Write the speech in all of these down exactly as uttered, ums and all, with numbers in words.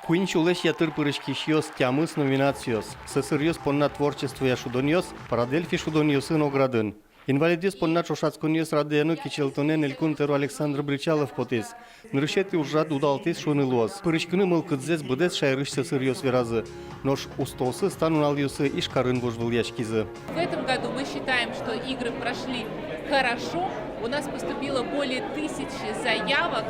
Куинь сюлэсь ятыр пыриськисьёс, тямыс номинациос. Сӧсыръёс понна творчествоя шудонъёс «Парадельфи» шудонъёсын Оградын. Инвалидъёс понна ӵошатсконъёс радъяны кичӧлтонэн Элькун тӧро Александр Бречалов потӥз. Нырысетӥ ужрад удалтӥз шуыны луоз. Пыриськыны мылкыдзэс быдэс шаерысь сӧсыръёс веразы. Нош устоосыз та нуналъёсы Ижкарын вожвылъяськизы. В этом году мы считаем, что игры прошли хорошо. У нас поступило более тысячи заявок,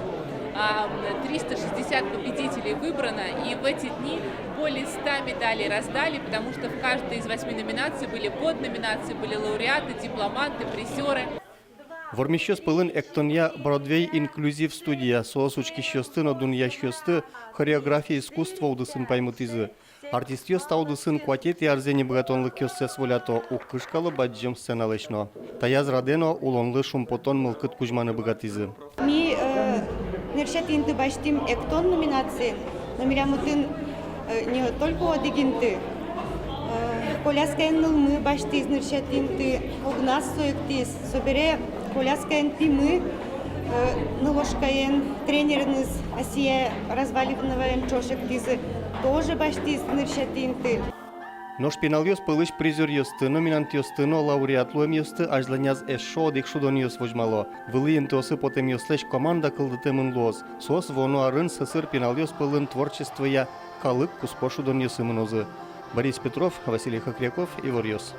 а, триста шестьдесят победителей выбрано, и в эти дни более ста медалей раздали, потому что в каждой из восьми номинаций были подноминации, были лауреаты, дипломанты, призёры. Вормисьёс пӧлын эктонъя «Бродвей» инклюзив студия. Соос учкисьёсты но дунъясьёсты хореография искусство удысын паймытӥзы. Артистъёс та удысын куатетӥ арзэ ни быгатонлыкъёссэс волято, уг кышкало бадӟым сценалэсь но. Таяз радэ но улонлы шумпотон мылкыд кузьманы быгатӥзы. Ми, э, нырысетӥ инты басьтӥм эктон номинациын, но милям отын, э, не только одӥг инты. Э, коляскаен нылмы басьтӥз нырысетӥ инты, огназ со эктӥз, собере коляскаен пимы, э, нылошкаен тренереныз Асия Разваливноваен ӵош эктӥзы, тоже басьтӥз нырысетӥ инты. Нош пиналъёс пӧлысь призёръёсты, номинантъёсты но лауреат луэмъёсты азьланяз эшшо одӥг шудонъёс возьмало. Вылӥ интыосы потэмъёслэсь команда кылдытэмын луоз. Соос вуоно арын сӧсыр пиналъёс пӧлын творчествоя калык куспо шудонъёсы мынозы. Борис Петров, Василий Хохряков, «Иворъёс».